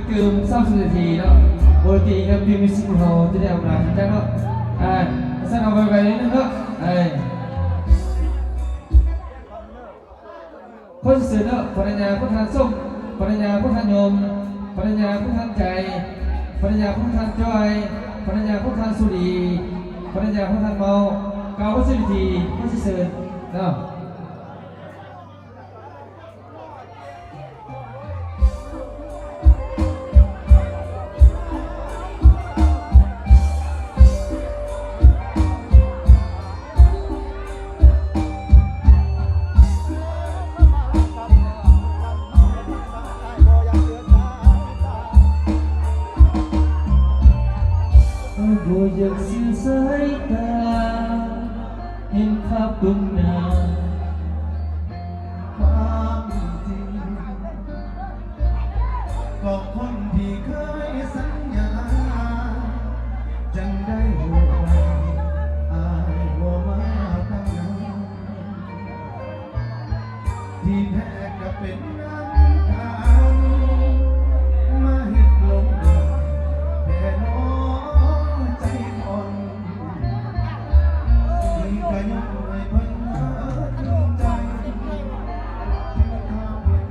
ຕື່ມສາມສິບນາທີເນາະ ໂອທີກັບ Music ຂອງເຮົາຈະໄດ້ອຳລາທ່ານເຈົ້າເນາະ. ອ່າ ຊັ້ນເອົາໄວໆໜ້ອຍໜຶ່ງເນາະ. ເອີ ຂໍເຊີນເນາະ ພັນລະຍາຂອງທ່ານສົມ, ພັນລະຍາຂອງທ່ານຍົມ, ພັນລະຍາຂອງທ່ານໃຈ, ພັນລະຍາຂອງທ່ານຈອຍ, ພັນລະຍາຂອງທ່ານສຸລີ, ພັນລະຍາຂອງທ່ານເມົາ ເກົ້າສິບນາທີ. ຂໍເຊີນເນາະ. ບໍ່ຢາກເສຍສາຍຕາ ເຫັນພາບເບື້ອງໜ້າ ຄວາມຈິງ ກໍຄົນທີ່ເຄີຍສັນຍາ ຈັ່ງໄດ້ຮູ້ວ່າ ອາຍບໍ່ມາຕັ້ງນານ ທີ່ແທ້ກໍເປັນນາງການ ມາເຮັດລົງແທ້ນ້ອຍໃຈອ່ອນ ທີ່ກະຍອມໃຫ້ເພິ່ນເໝິດໃຈ ເປັນຄວາມເຫັນ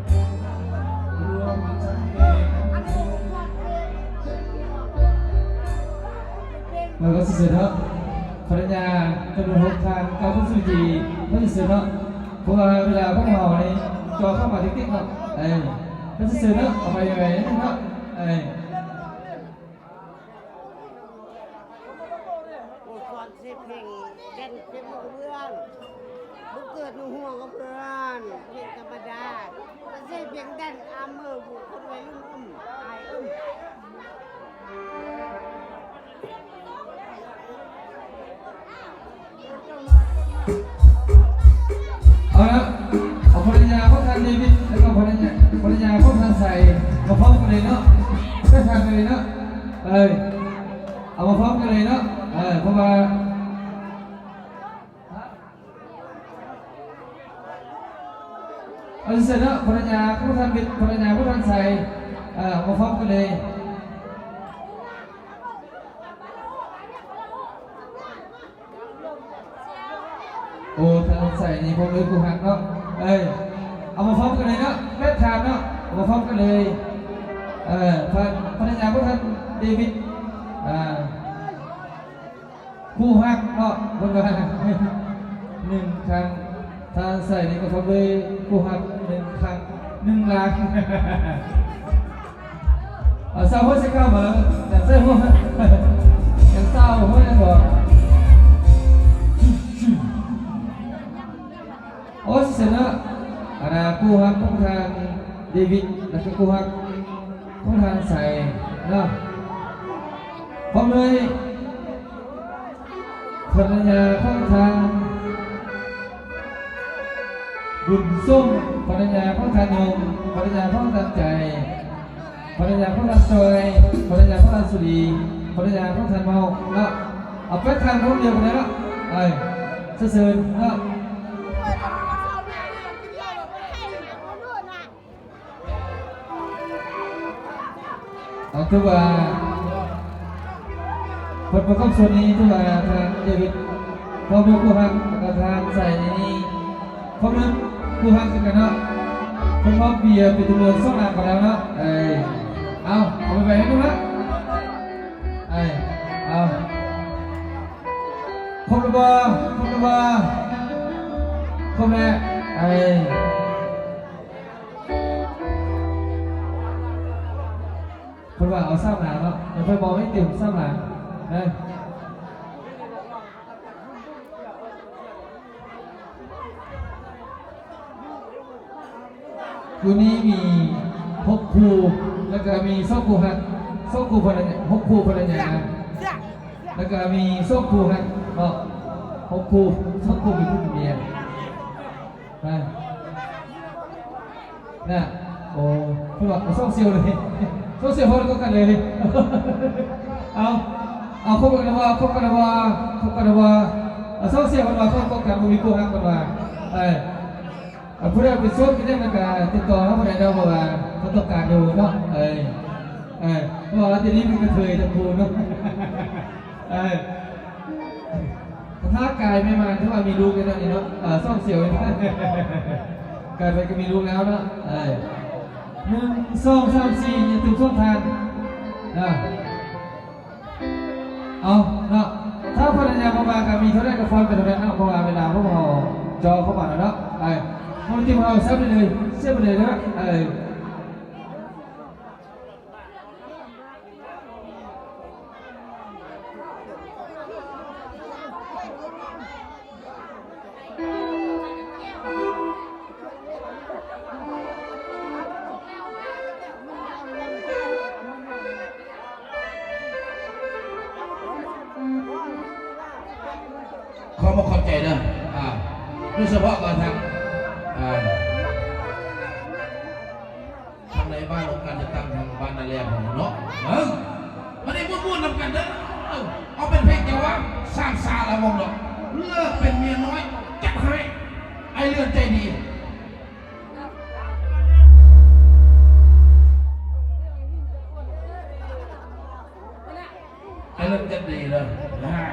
ແລ້ວກໍຊິເຊີນເນາະ ພັນລະຍາຈຳນວນຫົກທ່ານ ເຂົ້າສູ່ເວທີ ເພິ່ນຊິເຊີນເນາະ ເພາະວ່າເວລາພວກເຮົານີ້ຈ່ອເຂົ້າມາຕິກໆເນາະ. ເອີ ເພິ່ນຊິເຊີນເນາະ ເອົາໄປໄວໆໜຶ່ງເນາະ. ເອີ ໂອ້ ສອນເສຍເພງແດນເປັນໝູ່ເພື່ອນ ບໍ່ເກີດໜູຫົວກັບເພື່ອນ ເພງທຳມະດາ ເສຍເພງແດນອາເມີ ຜູ້ຄົນໄວລຸ້ນອືມອາຍອືມ. ເອົາລະ ເອົາພັນລະຍາຂອງທ່ານເດວິດ ແລ້ວກໍພັນລະຍາ ພັນລະຍາຂອງທ່ານໄຊ ມາພ້ອມກັນເລີຍເນາະ ໄປທາງກັນເລີຍເນາະ. ເອີ ເອົາມາພ້ອມກັນເລີຍເນາະ ເອີ ເພາະວ່າ ເອົາເຊີນເນາະ ພັນລະຍາຂອງທ່ານວິດ ພັນລະຍາຂອງທ່ານໄຊ ເອີ ມາພ້ອມກັນເລີຍ. ໂອ້ ທາງໃສນີ້ ພ້ອມດ້ວຍຄູ່ຮັກເນາະ. ເອີ ເອົາມາພ້ອມກັນເລີຍເນາະ ແປດທ່ານເນາະ ເອົາມາພ້ອມກັນເລີຍ. ເອີ ພັນ ພັນລະຍາຂອງທ່ານເດວິດ ອ່າ ຄູ່ຮັກເນາະ ເພິ່ນວ່າ ໜຶ່ງຄັ້ງ ທາງໃສນີ້ກໍພ້ອມດ້ວຍຄູ່ຮັກ ໜຶ່ງຄັ້ງ ໜຶ່ງລ້ານ. ເອົາຊາວຫົວຊິເຂົ້າມາ ຢາກໃສ່ຫົວ ຢາກຊາວຫົວແລ້ວບໍ່? ໂອ້ ຊະນະ ອັນນ່າ ຄູ່ຮັກຂອງທ່ານເດວິດ ແລ້ວກໍຄູ່ຮັກຂອງທ່ານໄຊເນາະ ພ້ອມດ້ວຍ ພັນລະຍາຂອງທ່ານບຸນສົມ, ພັນລະຍາຂອງທ່ານຍົມ, ພັນລະຍາຂອງທ່ານໃຈ, ພັນລະຍາຂອງທ່ານຈອຍ, ພັນລະຍາຂອງທ່ານສຸລີ, ພັນລະຍາຂອງທ່ານເມົາເນາະ. ເອົາແປດທ່ານຄົນດຽວກັນເລີຍເນາະ. ເອີ ເຊີນເນາະ. ເອົາ ຖືວ່າ ເພິ່ນປະກອບສ່ວນນີ້ ຖືວ່າທ່ານເດວິດ ພ້ອມດ້ວຍຄູ່ຮັກ ແລ້ວກໍທ່ານໄຊນີ້ ພ້ອມດ້ວຍຄູ່ຮັກຄືກັນເນາະ. ເພິ່ນມອບເບຍເປັນຈຳນວນສອງລັງກັນແລ້ວເນາະ. ເອີ ເອົາ ເອົາໄປໄປໃຫ້ດູເນາະ. ເອີ ເອົາ ຄົບແລ້ວບໍ່? ຄົບແລ້ວບໍ່? ຄົບແລ້ວ. ເອີ ເພິ່ນວ່າເອົາສາມຫຼັງເນາະ, ແຕ່ເພິ່ນບອກໃຫ້ເຕັມສາມຫຼັງເດີ. ຢູ່ນີ້ມີຫົກຄູ່ ແລ້ວກໍມີສອງຄູ່ຮັກ ສອງຄູ່ພັນລະຍາ ຫົກຄູ່ພັນລະຍາ ແລ້ວກໍມີສອງຄູ່ຮັກເນາະ ຫົກຄູ່ ສອງຄູ່ມີຜູ້ເປັນເມຍ. ນະ ນະ ໂອ້ ເພິ່ນວ່າເອົາສອງສ່ຽວເລີຍ ສອງສ່ຽວພ້ອມກັນເລີຍ. ເອົາ ເອົາ ຄົບກັນແລ້ວບໍ່? ຄົບກັນແລ້ວບໍ່? ຄົບກັນແລ້ວບໍ່? ເອົາສອງສ່ຽວ ເພິ່ນວ່າຄົບກັນ ບໍ່ມີຄູ່ຮັກ ເພິ່ນວ່າ. ເອີ ເອົາ ຜູ້ໃດເປັນໂສດເປັນຫຍັງ ແລ້ວກະຕິດຕໍ່ເຮົາມາໄດ້ເດີ ເພາະວ່າເຮົາຕ້ອງການຢູ່ເນາະ. ເອີ ເອີ ເພາະວ່າທີ່ນີ້ເປັນກະເທີຍທັງຄູ່ເນາະ ເອີ ຖ້າກາຍແມ່ມານຖືວ່າມີລູກແລ້ວເນາະ ເອີ ຊ່ອງສຽວ ກາຍໄປກໍມີລູກແລ້ວເນາະ ເອີ ໜຶ່ງ ສອງ ສາມ ສີ່ ຢ່າຕື່ມຊ່ວງທານເນາະ. ເອົາເນາະ ຖ້າພັນລະຍາບໍ່ມາກໍມີເທົ່າໃດກໍຟ້ອນໄປເທົ່ານັ້ນເນາະ ເພາະວ່າເວລາພວກເຮົາຈ່ອເຂົ້າມາແລ້ວເນາະ ເອີ ຄົນທີ່ເຮົາແຊບໄປເລີຍ ແຊບໄປເລີຍເດີ ເອີ ຂໍບອກຂອບໃຈເດີ ອ່າ ໂດຍສະເພາະກໍທາງ ອ່າ ທາງໃນບ້ານອົງການຈັດຕັ້ງທາງບ້ານນາແລຂອງເຮົາເນາະ ເອີ ມາໄດ້ມ່ວນໆນຳກັນເດີ ເອົາເປັນເພງຈັງຫວະ ສ້າງສາລະວົງເນາະ ເລີກເປັນເມຍນ້ອຍ ຈັດໃຫ້ ອ້າຍເລື່ອນໃຈດີ. ໄອ້ເລື່ອນຈັດດີເດີ ຫາ